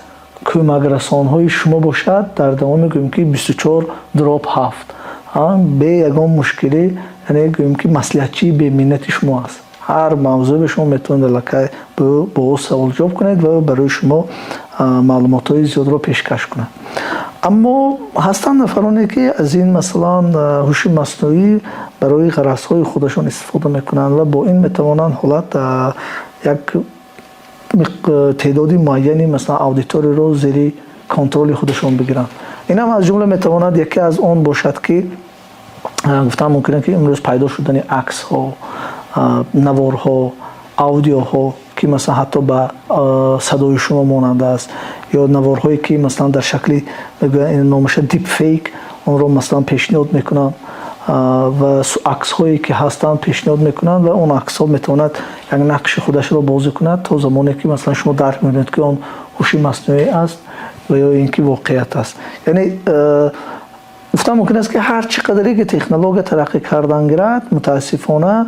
кӯмакрасонҳои шумо бошад дар давоми, гӯем, ки 24/7, бе ягон мушкилӣ, яъне гӯем, ки маслиҳатчии беминнати шумо аст. Ҳар мавзӯе шумо метавонед аллакай бо ӯ саволҷавоб кунед ва барои шумо маълумотҳои зиёдро пешкаш кунад. Аммо ҳастанд нафароне, ки аз ин, масалан, ҳуши маснуӣ барои ғаразҳои худашон истифода мекунанд ва бо ин метавонанд ҳолат як теъдоди муайяни, масалан, аудиторияро зери контроли худашон бигиранд. Инам аз ҷумла метавонад яке аз он бошад, ки гуфтан мумкин, ки имрӯз пайдо шудани аксҳо, наворҳо, аудиоҳо, ки, масалан, ҳатто ба садои шумо монанд аст, ё наворҳое, ки, масалан, дар шакли, мегӯянд, номаша дипфейк, онро, масалан, пешниҳод мекунанд ва аксҳое, ки ҳастанд, пешниҳод мекунанд ва он аксҳо метавонад як нақши худашро бозӣ кунад, то замоне ки, масалан, шумо дарк мекунед, ки он ҳуши маснуӣ аст ва ё ин ки воқеият аст. Яъне гуфтан мумкин аст, ки ҳар чӣ қадаре ки технология тараққӣ кардан гирад, мутаассифона,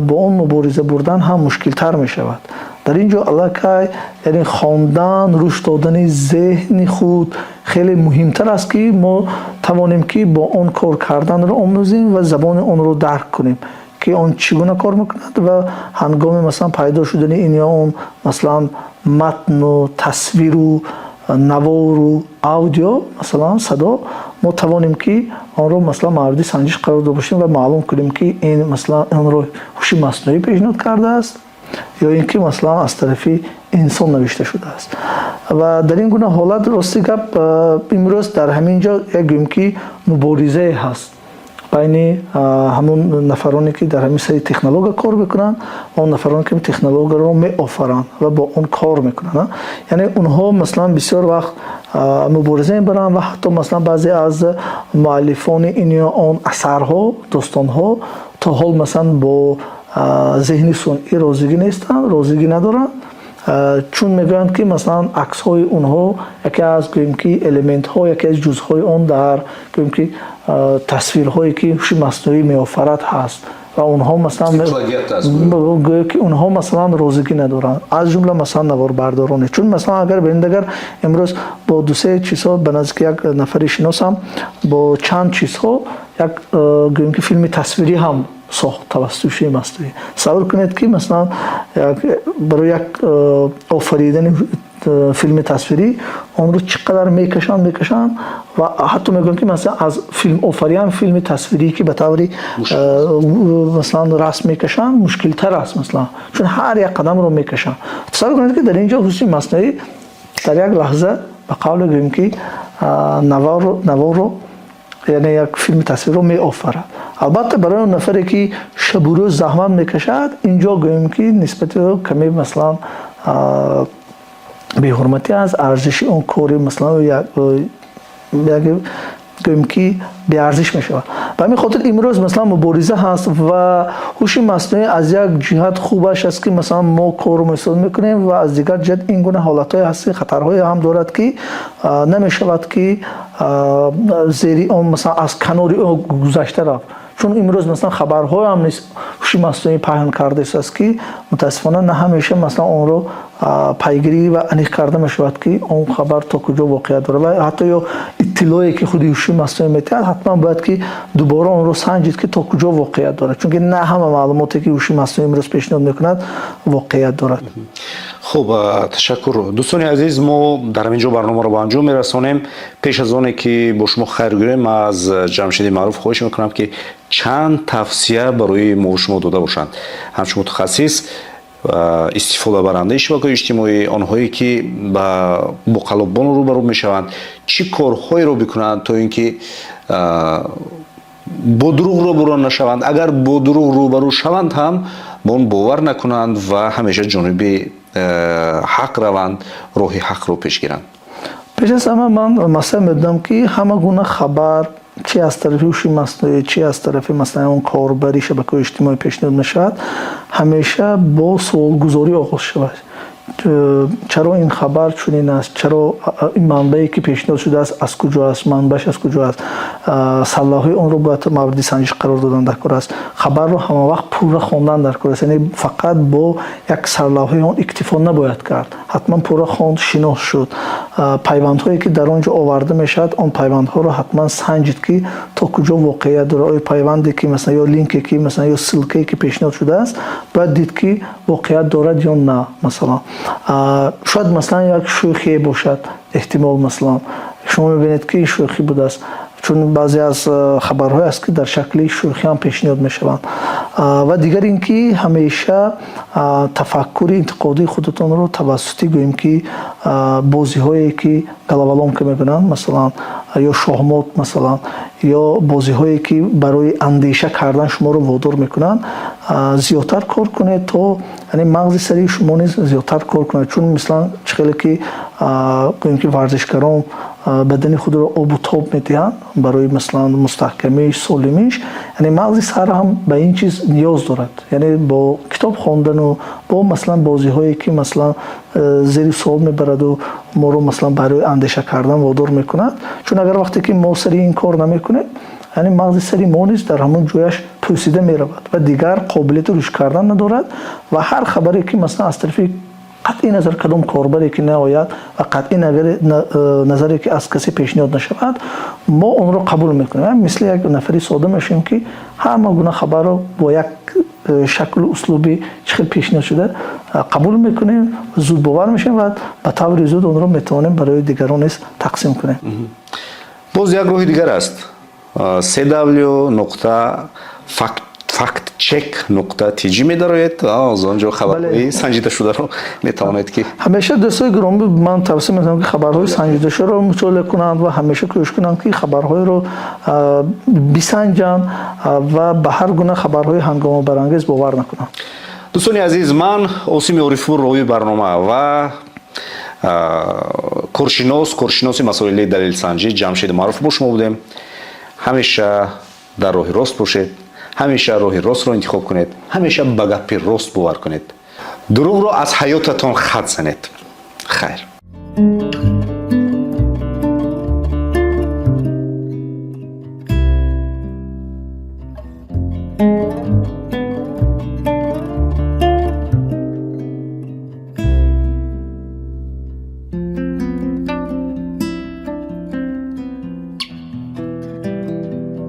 бо он мубориза бурдан ҳам мушкилтар мешавад. Дар ин ҷо аллакай, яъне хондан, рушд додани зеҳни худ хеле муҳимтар аст, ки мо тавонем, ки бо он кор карданро омӯзем ва забони онро дарк кунем, ки он чӣ гуна кор мекунад ва ҳангоми, масалан, пайдо шудани ин ё он, масалан, матну тасвиру навору аудио, масалан, садо, мо тавонем, ки онро, масалан, мавриди санҷиш қарор дода бошем ва маълум кунем, ки ин, масалан, онро ҳуши маснуӣ пешниҳод кардааст ё ин ки, масалан, аз тарафи инсон навишта шудааст. Ва дар ин гуна ҳолат, рости гап, имрӯз дар ҳамин ҷо як, гӯем, ки муборизае ҳаст байни ҳамун нафароне, ки дар ҳамин сари технология кор мекунанд, ва он нафароне, ки технологияро меофаранд ва бо он кор мекунанд. Яъне онҳо, масалан, бисёр вақт мубориза мебаранд ва ҳатто, масалан, баъзе аз муаллифони ин ё он асарҳо, достонҳо то ҳол, масалан, бо зеҳни сунъӣ розигӣ нестанд, розигӣ надоранд, чун мегӯянд, ки, масалан, аксҳои онҳо яке аз, гӯем, ки элементҳо, яке аз ҷузъҳои он дар, гӯем, ки тасвирҳое, ки ҳуши маснуӣ меофарад, ҳаст. Ва онҳо масалан гӯё ки онҳо масалан розигӣ надоранд, аз ҷумла масалан наворбардороне. Чун масалан агар бинед, агар имрӯз бо дусе чизҳо ба наздики як нафари шиносам бо чанд чизҳо як гӯем ки филми тасвирӣ ҳам сохт тавассути ҳуши маснуӣ. Тасаввур кунед, ки масалан барои як офаридани филми тасвирӣ онро чӣ қадар мекашанд ва ҳатто мегӯянд, ки масалан аз филмофарӣ ҳам филми тасвирӣ, ки ба таври масалан расм мекашанд, мушкилтар аст, масалан, чун ҳар як қадамро мекашанд. Тасаввур кунед, ки дар ин ҷо ҳуши маснуӣ дар як лаҳза, ба қавле гӯем ки, наворро, яъне як филми тасвирро меофарад. Албатта, барои он нафаре, ки шабу рӯз заҳмат мекашад, инҷо гӯем ки нисбати ӯ каме масалан беҳурматӣ аст, арзиши он кори масалан як гӯем ки беарзиш мешавад. Ба ҳамин хотир имрӯз масалан мубориза ҳаст ва ҳуши маснуӣ аз як ҷиҳат хубаш аст, ки масалан мо корро месоз мекунем, ва аз дигар ҷиҳат ин гуна ҳолатҳое ҳаст, ки хатарҳое ҳам дорад, ки намешавад ки зери он, масалан, аз канори он гузашта рафт. Чун имрӯз масалан хабарҳоям низ ҳуши маснуӣ паҳн кардааст, ки мутаассифона на ҳамеша масалан онро пайгирӣ ва аниқ карда мешавад, ки он хабар то куҷо воқеият дорад. Ва ҳатто ё иттилоъе, ки худи ҳуши маснуӣ метиҳад, ҳатман бояд ки дубора онро санҷид, ки то куҷо воқеият дорад, чунки на ҳама маълумоте, ки ҳуши маснуӣ имрӯз пешниҳод мекунад, воқеият дорад. Хуб, ташаккур. Дӯстони азиз, мо дар ҳамин ҷо барномаро ба анҷом мерасонем. Пеш аз оне ки бо шумо хайр гӯем, аз Ҷамшеди Маъруф хоҳиш мекунам, ки чанд тавсия барои мо шумо дода бошанд, ҳамчун мутахассис, истифодабарандаи шабакаҳои иҷтимоӣ, онҳое ки ба бо қаллобон рӯбарӯ мешаванд, чӣ корҳоеро бикунанд, то ин ки бо дурӯғ рӯбарӯ нашаванд, агар бо дурӯғ рӯбарӯ шаванд ҳам, ба он бовар накунанд ва ҳамеша ҷониби ҳақ раванд, роҳи ҳақро пеш гиранд. Пеш аз ҳама ман маслиҳат медодам, ки ҳама гуна хабар, чи аз тарафи ҳуши маснуӣ, чи аз тарафи масалан он корбари шабакаҳои иҷтимоӣ пешниҳод мешавад, ҳамеша бо суолгузорӣ оғоз шавад: чаро ин хабар чунин аст, чаро ин манбае, ки пешниҳод шудааст, аз куҷо аст, манбааш аз куҷо аст. Сарлавҳаи онро бояд мавриди санҷиш қарор додан дар кор аст. Хабарро ҳамавақт пурра хондан дар кор аст, яъне фақат бо як сарлавҳаи он иктифо набояд кард, ҳатман пурра хонд, шинос шуд. Пайвандҳое, ки дар он ҷо оварда мешавад, он пайвандҳоро ҳатман санҷид, ки то куҷо воқеият дорад. Оё пайванде, ки масалан, ё линке, ки масалан, ё ссылка е, ки пешниҳод шудааст, бояд дид, ки воқеият дорад ё на. Масалан, шояд масалан як шӯхие бошад, эҳтимол, масалан, шумо мебинед, ки шӯхӣ будааст, чун баъзе аз хабарҳое аст, ки дар шакли шӯхӣ ҳам пешниҳод мешаванд. Ва дигар ин ки ҳамеша тафаккури интиқодии худатонро тавассути, гӯем ки, бозиҳое, ки головоломка мекунанд, масалан, ё шоҳмот, масалан, ё бозиҳое, ки барои андеша кардан шуморо водор мекунанд, зиёдтар кор кунед, то яъне мағзи сари шумо низ зиёдтар кор кунад. Чун мисалан чӣ хеле ки, гӯем ки, варзишгарон бадани худро обу тоб медиҳанд барои масалан мустаҳкамиш, солимиш, яъне мағзи сар ҳам ба ин чиз ниёз дорад. Яъне бо китоб хондану бо масалан бозиҳое, ки масалан зери суол мебараду моро масалан барои андеша кардан водор мекунад. Чун агар вақте ки мо сари ин кор намекунем, яъне мағзи сари мо низ дар ҳамон ҷояш пӯсида меравад ва дигар қобилияти рушд кардан надорад. Ва ҳар хабаре, ки масалан аз тарафи, қатъи назар кадом корбаре ки наояд ва қатъи назаре ки аз касе пешниҳод нашавад, мо онро қабул мекунем, мисли як нафари сода мешавем, ки ҳама гуна хабарро бо як шаклу услуби чӣ хел пешниҳод шуда қабул мекунем, зуд бовар мешавем ва ба таври зуд онро метавонем барои дигарон низ тақсим кунем. Боз як роҳи дигар аст: cw нуқта factcheck.tj медароед, аз он ҷо хабарҳои санҷидашударо метавонед ки Ҳамеша, дӯстои гиромӣ, ман тавсия метавонам, ки хабарҳои санҷидашударо мутолиа кунанд ва ҳамеша кӯшиш кунанд, ки хабарҳоеро бисанҷанд ва ба ҳар гуна хабарҳои ҳангомабарангез бовар накунанд. Дӯстони азиз, ман Осими Орифпур, ровии барнома, ва коршиноси масоили далелсанҷӣ Ҷамшед Маъруф бо шумо будем. Ҳамеша дар роҳи рост бошед, ҳамеша роҳи ростро интихоб кунед, ҳамеша ба гапи рост бовар кунед, дурӯғро аз ҳаётатон хат занед. Хайр.